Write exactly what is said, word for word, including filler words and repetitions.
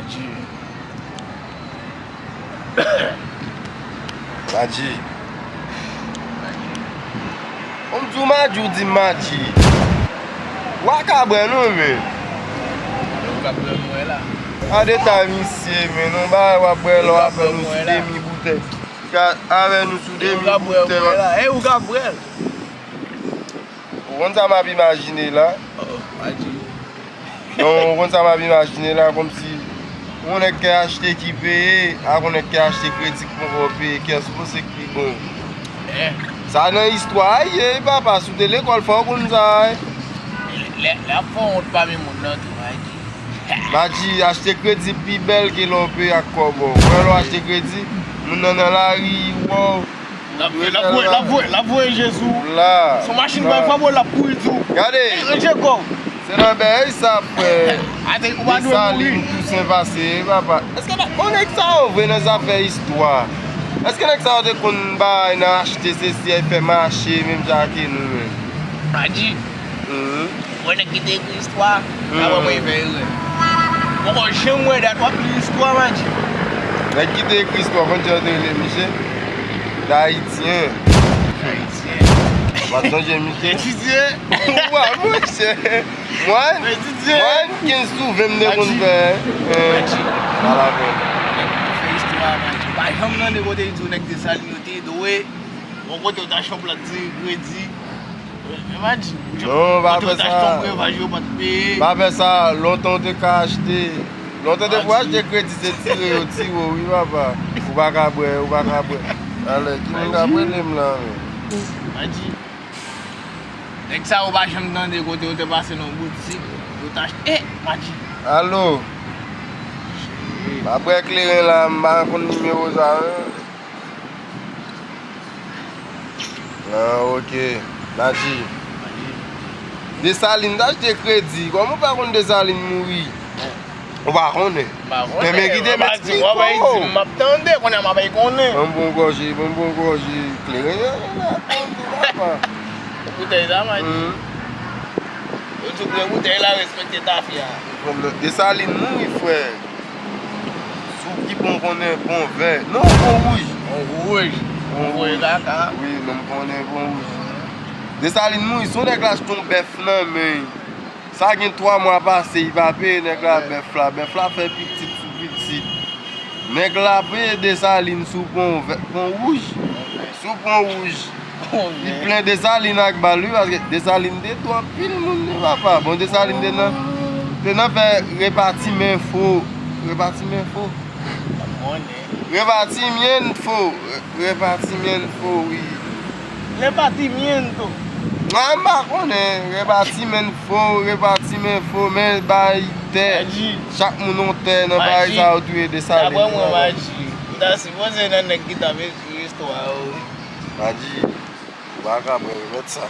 Madji. Madji. Bon, m di w Madji, ou di m Madji. W a ka bwè non, men. Ou ka bwè mwen la. A deta misye, men, non, bagay w ap bwè la, w ap bwè nou sou demi boutèy. Ka avè nou sou demi boutèy. E ou ka bwè l. Ou konn sa m ap imajine la? Oh, Madji. Non, ou konn sa m ap imajine la, kòmsi yon nèg ki achte ki peye, ak yon nèg ki achte kredi ki poko peye, kiyès ou panse ki pi bon? Eh. Sa nan istwa a ye, papa, si w te lekòl fò w konn sa a. Lè, lè ap fè w wont pami moun nan tou, Madji. Madji, achte kredi pi bèl ke lè w peye ak kòb ou. Ou wè lè w achte kredi, moun nan nan lari, wow. L ap voye, l ap voye, l ap voye, l ap voye je sou ou. La. Se yon machin bay frape w, l ap kouri di w. Gade. Ey, ranje kò w. Se nan bèy sa, frè. Ate, ou pa dwe mouri. Desalin, Tousen pase, papa. Èske nèg, bon, nèg sa yo vre nan zafè istwa? Èske nèg sa yo te konn bay nan achte sesi, fè mache, menm jan ke nou menm? Madji. Mhm. Mwen nèg ki te ekri istwa, a wè mwen fè erè. Poko janm wè dat w ap li istwa, Madji. Nèg ki te ekri istwa, konn jan yo te rele misye? Dayityen. Dayityen. W ap sonje misye? Etidye. Wa, monchè. Mwen, mwen, kenz sou ven m te konn fè. Madji. Pale avè m. Fè istwa, Madji. Pa janm tande kote yo di w nèg Desalin yo te dwe. Bon, kote yo ta chòp la di kredi. Madji. Non, pa fè sa. Pa fè sa. Lontan w te ka achte. Lontan w te pou achte kredi, se tire yo tire w, wi, papa. Ou pa ka bwè, ou pa ka bwè. Alè, ki moun k ap rele m la, men? Madji. Nèg sa yo pa janm tande kote yo te pase nan boutik, yo t achte. Eh, Madji. Alo? Cheri. M ap bwè kleren la, m pa konn nimewo sa, non. Ah, ok. Madji. Desalin t achte kredi. Kòman w pa konn Desalin mouri? Ou pa konnen? M pa konnen. Enben, kite m eksplike w. M ap tande, kounye a m ap konnen. Ban m bon gòje, ban m bon gòje kleren an la, tande, papa. Boutèy la, Madji. Yo di w pran boutèy la, respekte tafya. Desalin mouri, frè. Sou ki bon konnen bon vè. Non, bon wouj. Bon wouj. Bon wouj. Wi, non, m konnen bon wouj. Desalin mouri, se yon nèg la achte yon bèf nan men. Sa gen twa mwa pase, li pa peye nèg la bèf la. Bèf la fè pitit sou pitit. Nèg la peye Desalin sou pon vè, pon wouj. Sou pon wouj. Li plen Desalin ak bal, wi, paske Desalin te tou anpil moun, wi, papa. Bon, Desalin te nan, te nan fè repati men fo. Repati men fo. Repartimiento. Re-, repartimiento, wi. Repartimiento. Mwen, m pa konnen. Repartimiento, repartimiento, men bay tè. Chak moun yon tè nan bagay sa yo touye Desalin. Daprè mwen, Madji, ou ta sipoze nan nèg ki t ap ekri istwa yo, wi. Madji, ou pa ka pran remèd sa.